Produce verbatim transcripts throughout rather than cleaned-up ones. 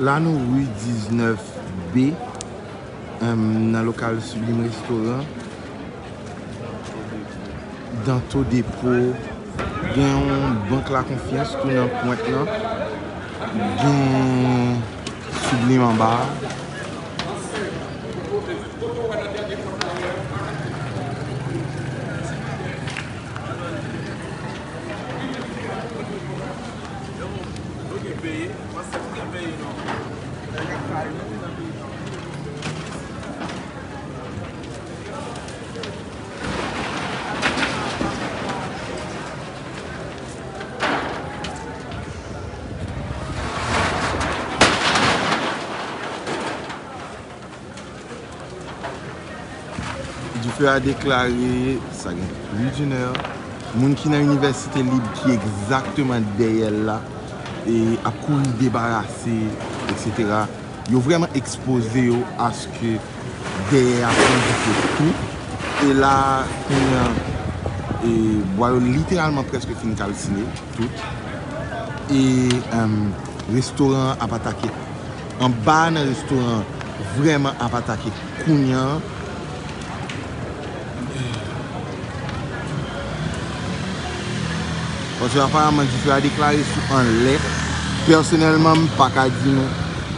La nou ri diznèf B, em, nan lokal Sublime Restaurant. Danto Depo, gen yon bank Lakonfyans tou nan pwent lan. Gen Sublime anba a. Dife a deklare, sa gen plis d'une heure. Moun ki nan Inivèsite Lib ki egzakteman dèyè l la, e ap kouri debarase, etsetera. Yo vrèman ekspoze yo aske dèyè a pran dife tou. E la, kounye a, e bwa yo literalman prèske fin kalsine. Tout. E, em, restoran an ap atake. Anba a nan restoran an vrèman ap atake kounye a. Paske aparaman dife a deklare sou anlè. Pèsonèlman, m pa ka di nou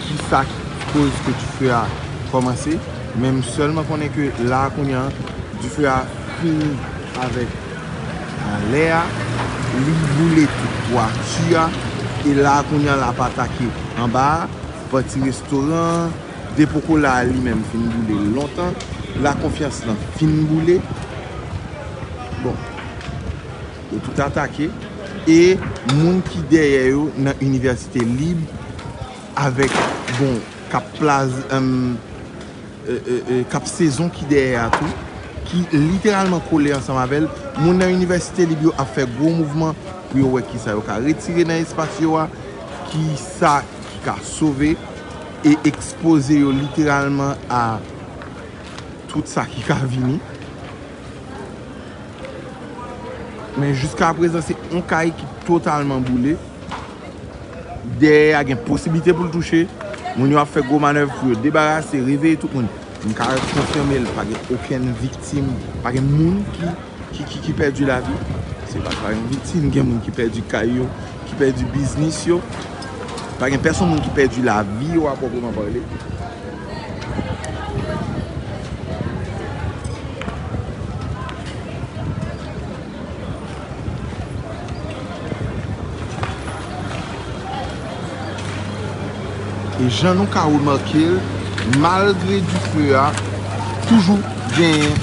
kisa ki koz ke dife a kòmanse, men m sèlman konnen ke la kounye a, dife a fini avèk anlè a, li boule tout twati a, e la kounye a l ap atake anba a, pati restoran an, depo kola a li menm fin boule lontan, Lakonfyans lan fin boule. Bon, yo tout atake, e moun ki dèyè yo nan Inivèsite Lib avèk, bon, k ap plaz, em, e, e, e, k ap sezon ki dèyè a tou, ki literalman kole ansanm avè l. Moun nan Inivèsite Lib yo ap fè gwo mouvman pou yo wè kisa yo ka retire nan espas yo a, kisa ki ka sove e ekspoze yo literalman a tout sa ki ka vini. Men jiska prezan, se yon kay ki totalman boule. Dèyè a gen posiblite pou l touche. Moun yo ap fè gwo manèv pou yo debarase, reveye tout moun. M ka konfime l, pa gen okenn viktim, pa gen moun ki, ki, ki, ki pèdi lavi. Se pa, pa gen viktim, gen moun ki pèdi kay yo, ki pèdi biznis yo. Pa gen pèsonn moun ki pèdi lavi yo a pwopreman pale. E jan nou ka remake l, malgre dife a, toujou genyen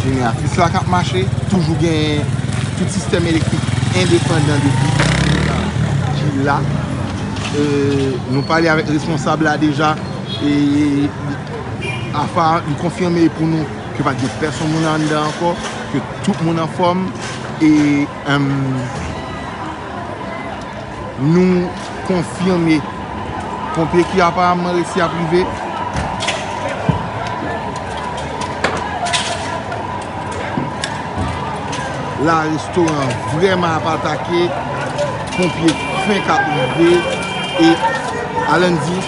jeneratris la k ap mache, toujou genyen tout sistèm elektrik endepandan de dife ki la. E, nou pale avèk responsab la deja, e AFA li konfime pou nou ke pa t gen pèsonn moun anndan ankò, ke tout moun anfòm, e, em, nou konfime ponpye ki aparamman resi ap rive. La, restoran an vrèman ap atake. Ponpye fenk ap rive. E Alan di,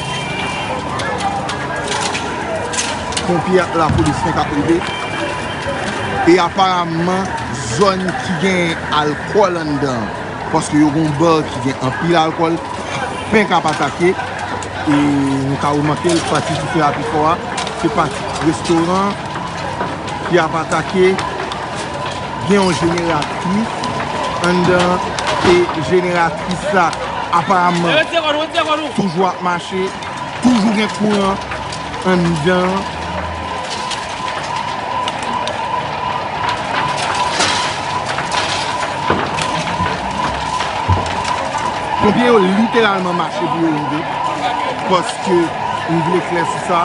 ponpye ak lapolis fenk ap rive. E aparamman, zòn ki gen alkòl anndan, paske yo gen yon ba ki gen anpil alkòl, fenk ap atake. E nou ka remake l, pati ki fè a pi fò a, se pati restoran ki ap atake. Gen yon jeneratris anndan, e jeneratris la, aparamman, toujou ap mache, toujou gen kouran anndan. Ponpye yo literalman mache pou yo rive, paske m vle klè sou sa.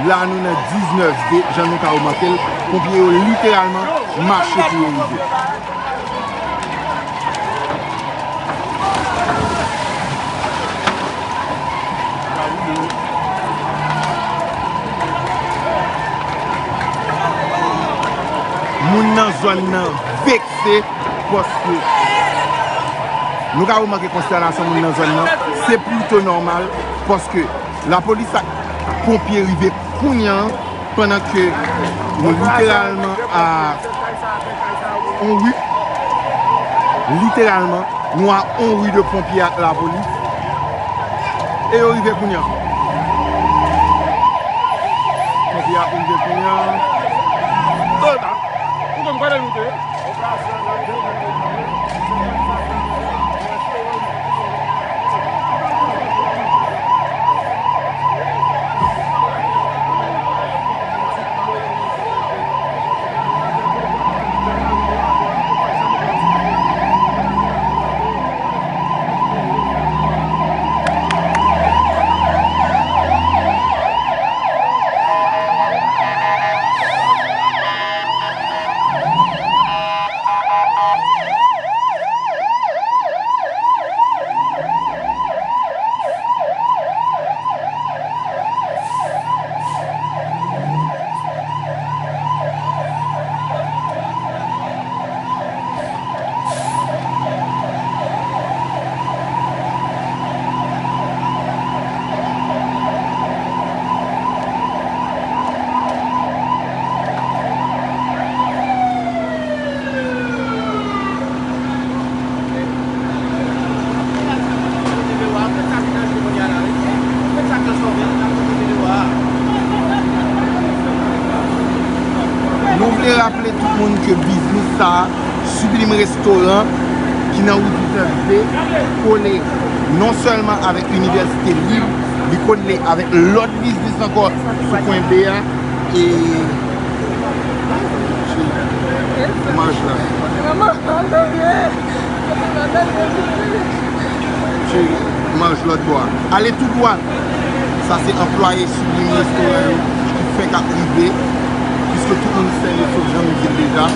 La, nou nan diznèf B, jan nou ka remake l, ponpye yo literalman mache pou yo rive. Zòn nan vekse paske nou ka remake konstènasyon moun nan zòn nan. Se plito nòmal paske lapolis ak ponpye rive kounye a, pandan ke nou literalman a yon ri, literalman, nou a yon ri de ponpye ak lapolis. E yo rive kounye a. Ponpye a rive kounye a. Opa! Ou konn kote nou te ye? Nou vle raple tout moun ke biznis sa a, Sublime Restaurant, ki nan ri Dizèt B, kole non sèlman avèk Inivèsite Lib, li kole avèk lòt biznis ankò sou kwen B a. E imaj la. Cheri, manj lòt bò a. Ale tou dwat. Sa se anplwaye Sublime Restaurant yo ki fèk ap rive, piske tout moun sèye, sou jan m di l deja.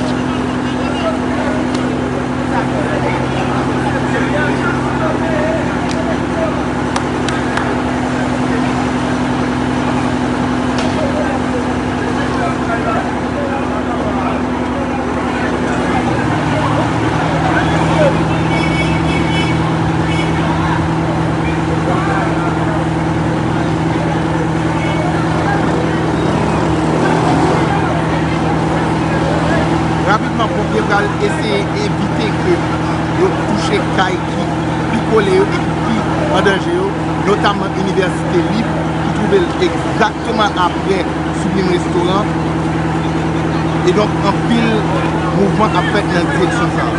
Rapidman, ponpye pral eseye evite ke yo touche kay ki pi kole yo epi pi an danje yo, notamman Inivèsite Lib, ki twouve l egzakteman apre Sublime Restaurant. E donk, anpil mouvman ap fèt nan direksyon sa a.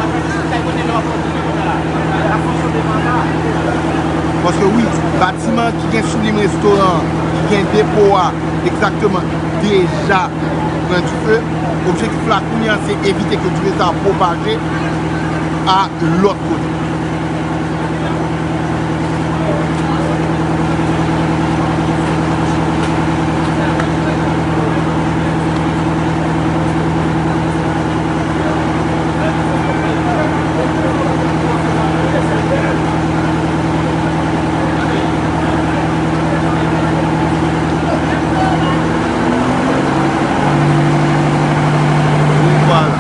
Paske wi, batiman ki gen Sublime Restaurant, ki gen depo a, egzakteman, deja pran dife. Objektif la kounye a, se evite ke dife sa a pwopaje a lòt kote. Vwala.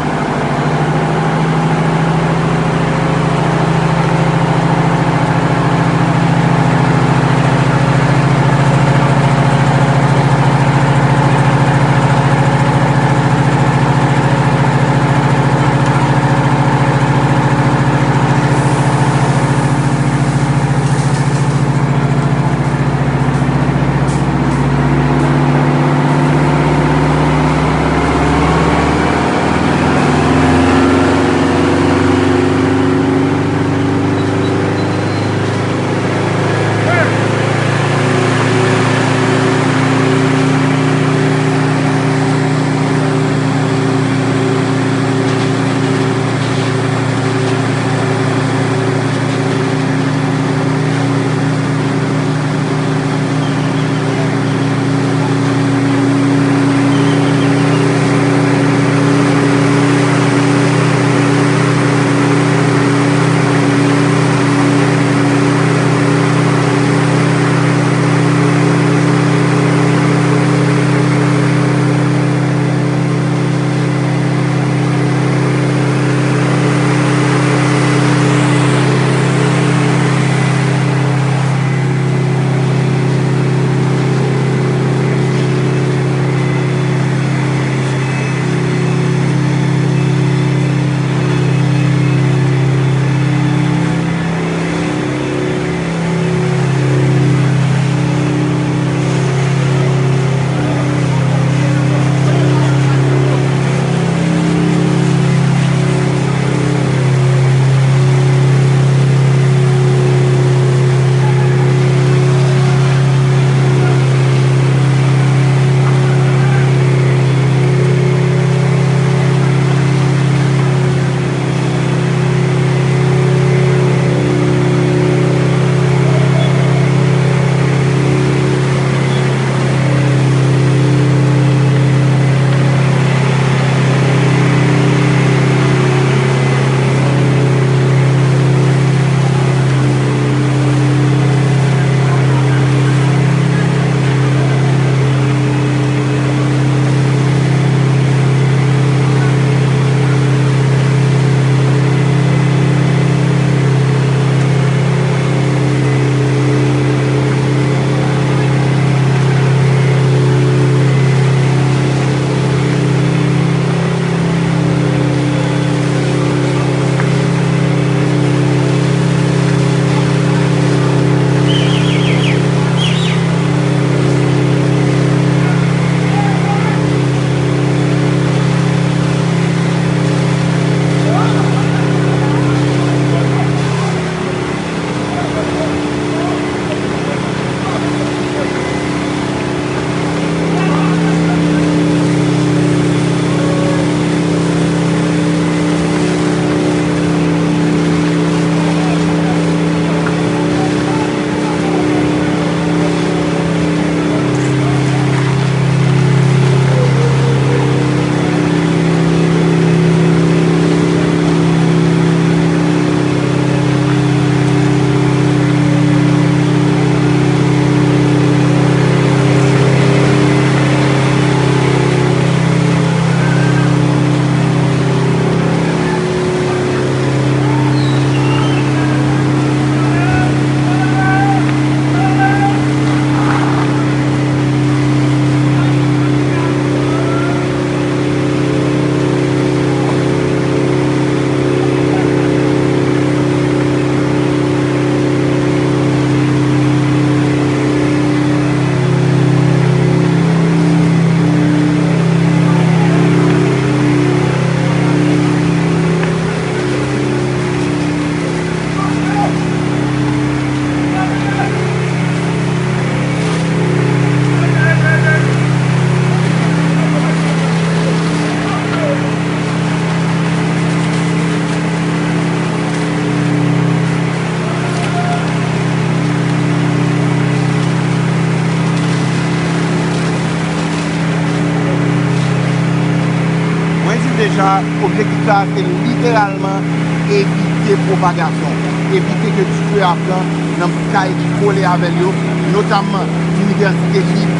Sa, objektif sa a se literalman evite pwopagasyon, evite ke dife a pran nan kay ki kole avè l yo, notamman Inivèsite Lib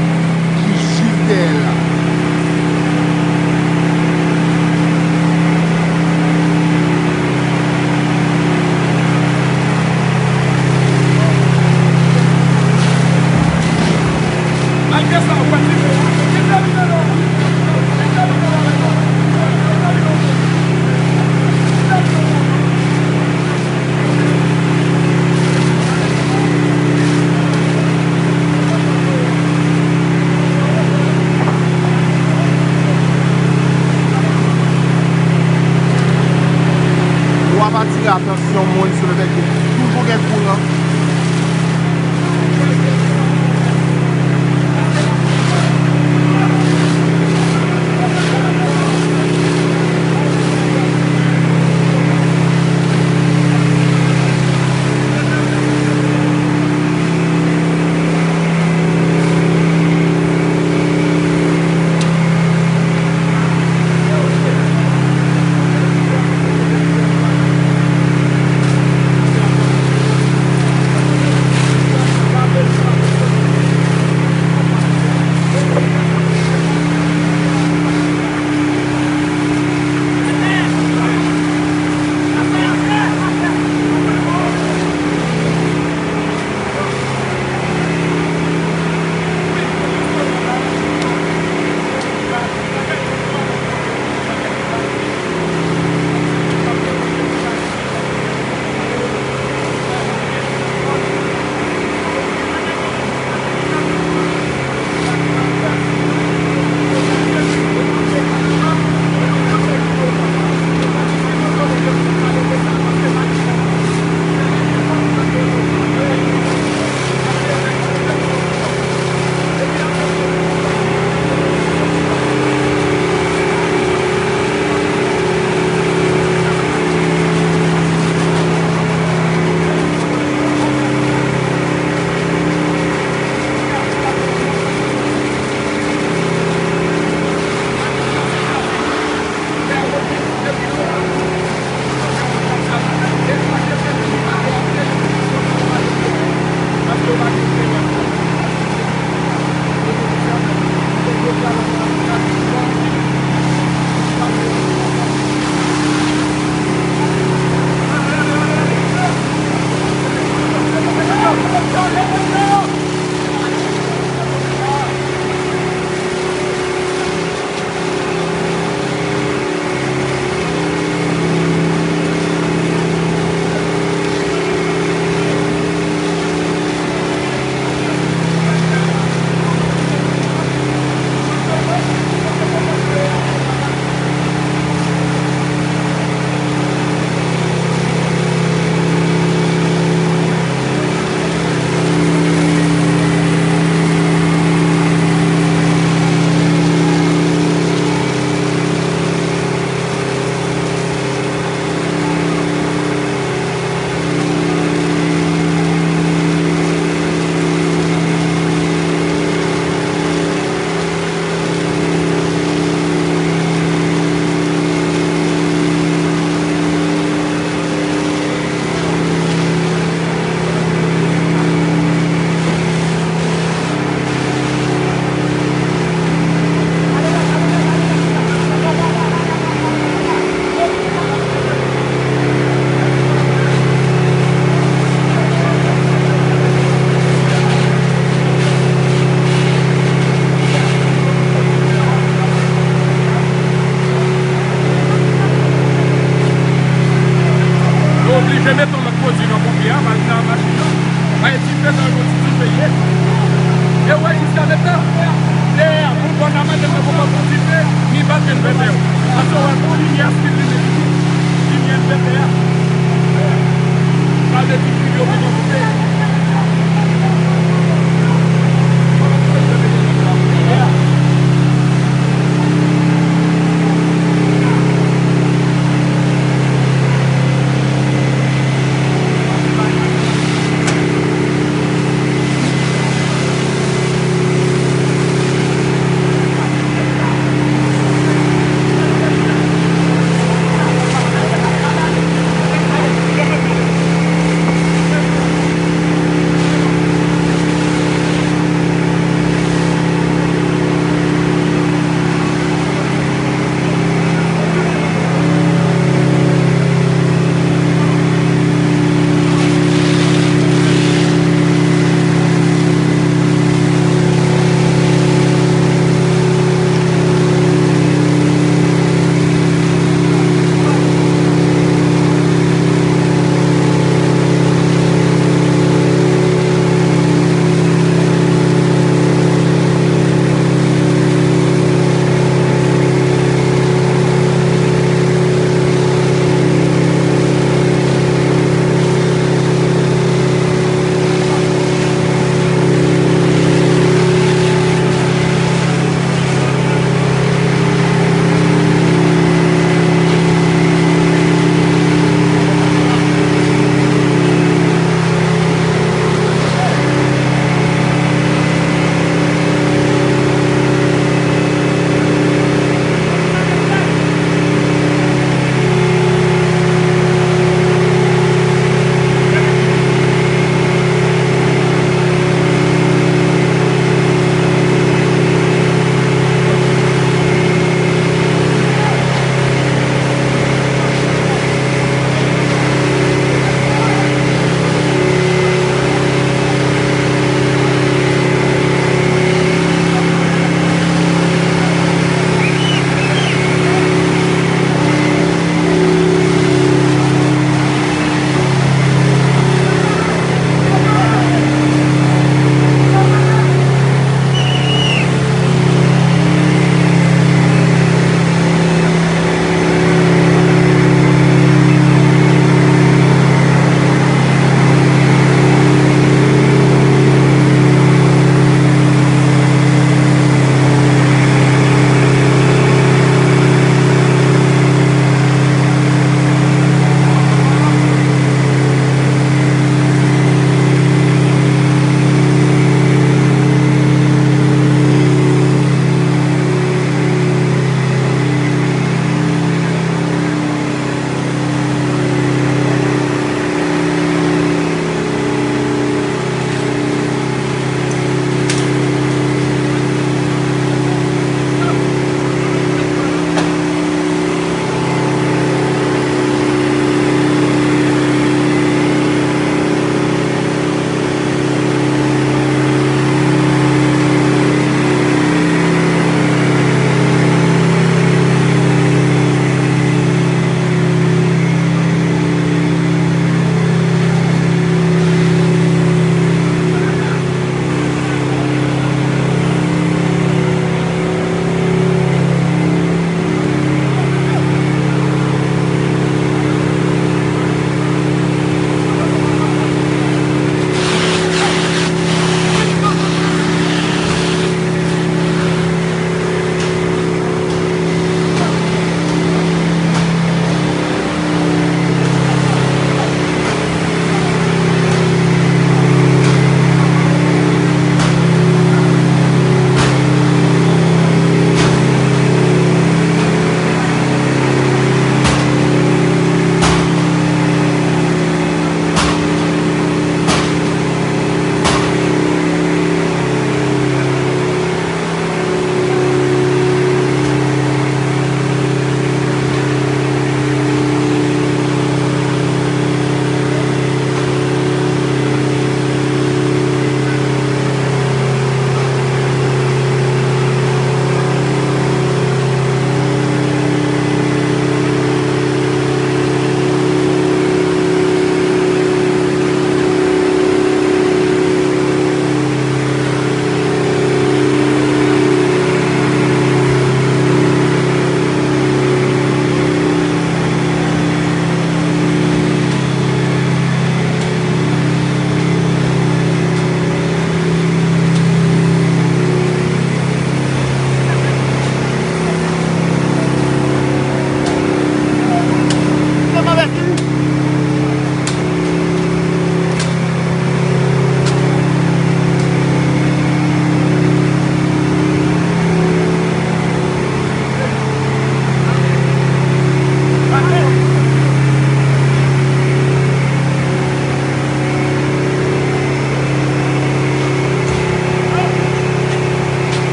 ki jis dèyè l la. Ou ap atire atansyon moun sou le fèt ke toujou gen kouran.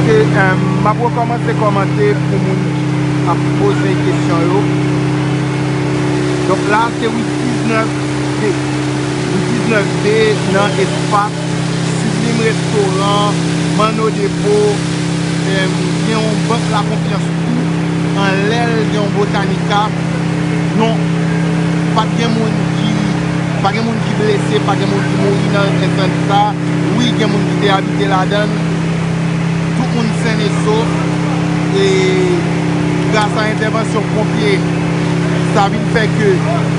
M ap rekòmanse kòmante pou moun ki ap poze kesyon yo. Donk la, se ri diznèf B. Ri diznèf B nan espas Sublim Restoran, Manno Depo, em, gen yon bank Lakonfyans tou, anlè l gen yon Botanica. Non, pa t gen moun ki, pa gen moun ki blese, pa gen moun ki mouri nan ensandi sa. Wi, gen moun ki te abite ladan l. Tout moun sen e sof. E gras a entèvansyon ponpye, sa vin fè ke,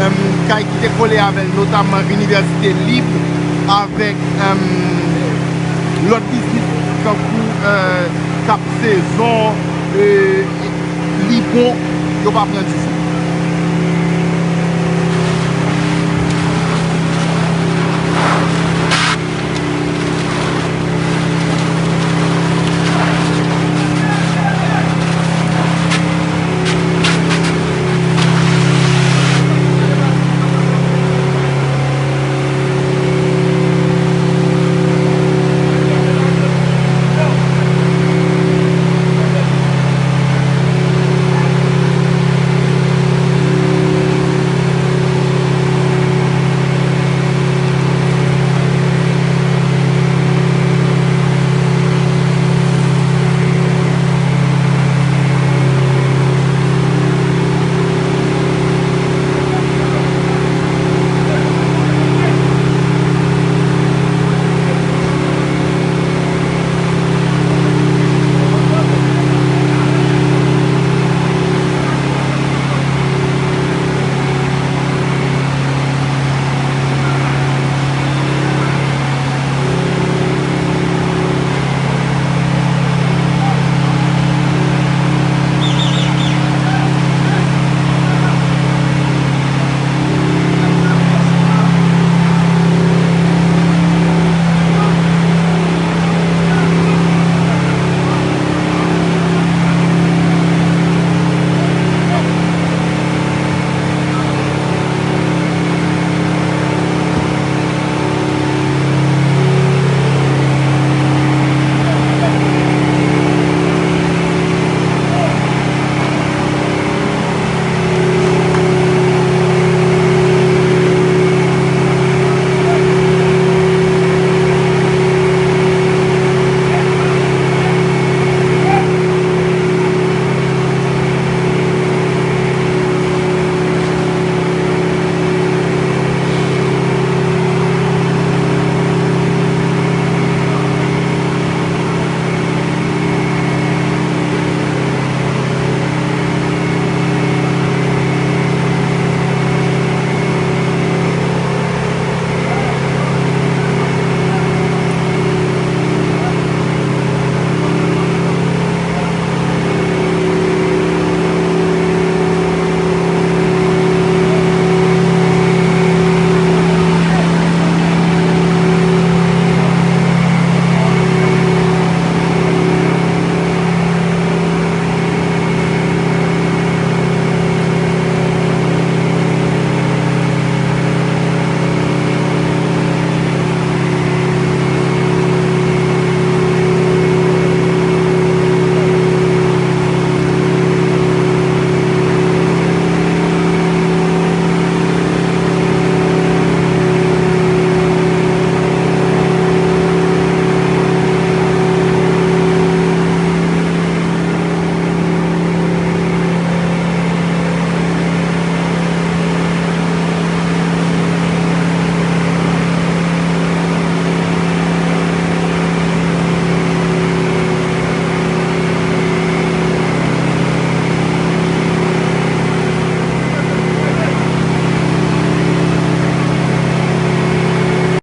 em, kay ki te kole avè l, notamman Inivèsite Lib, avèk, em, lòt biznis tankou, eh, Kap Sezon, eh, Libon, yo pa pran dife.